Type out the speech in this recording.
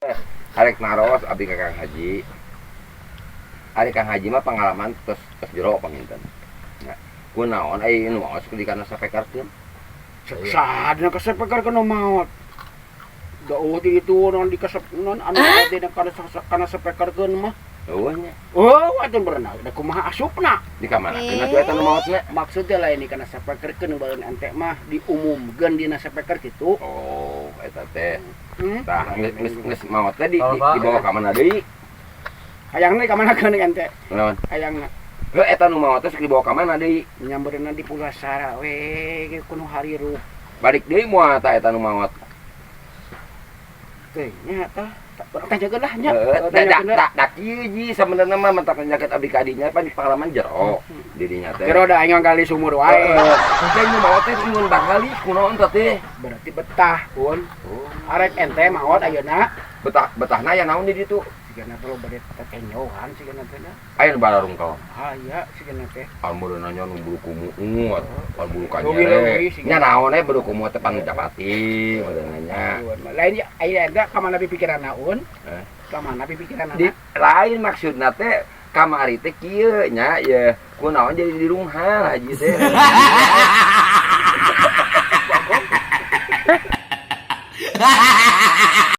Arek naros abdi ka Kang Haji. Ari Kang Haji mah pengalaman tos tos jero panginten. Nah, kunaon ai nu maot di kana sapekarkeun? Saha dina kasepekarkeun nu maot? Da eueuh di ditu naon dikasep naon anu maot dina kana kana sapekarkeun mah. Eueuh nya. Oh, atuh berenang. Da kumaha asupna? Di kamanakeun atuh eta nu maotna? Maksudnya lain di kana sapekarkeun baeun ente mah diumumkeun dina sapeker kitu. Oh, eta teh. Hmm. Tah, geus geus geus maot teh di, Oh, di, Pak. dibawa ka mana deui? Hayangna di kamanakeun ente? Naon? Hayangna Heuh, eta nu maot teh sok dibawa ka mana deui? Nyambeurna di Pulasara we kuno harirup. Balik deui moal ta eta nu maot? Teh nya tah. Urang tanyakeun lah nya. Heeh, da da Tanyakeun lah. Da da kieu ji sabenerna mah mentak nyaket abdi ka dinya pan pengalaman jero di dinya teh. Jero da aing gali sumur wae. Heeh. Teh nu maot teh mun bakali kunaon tah teh? Berarti betah pun. Oh. Arek ente maot ayeuna. Betah betahna ya naon di ditu? Sigana teh loba tetenyohan sigana teh da. Aya nu bararungkel. Aya sigana teh. Almurna nya nu bulu kumuut, al bulu Leuwih-leuwih kanyere. sigana. Nya naon we bulu kumuut teh pan capati meureunna nya. Lain ya aya ente ka mana pipikiranna un? Eh? Ka mana pipikiranna? Di lain maksudna teh kamari teh kieu nya ye kunaon jadi dirunghan haji teh.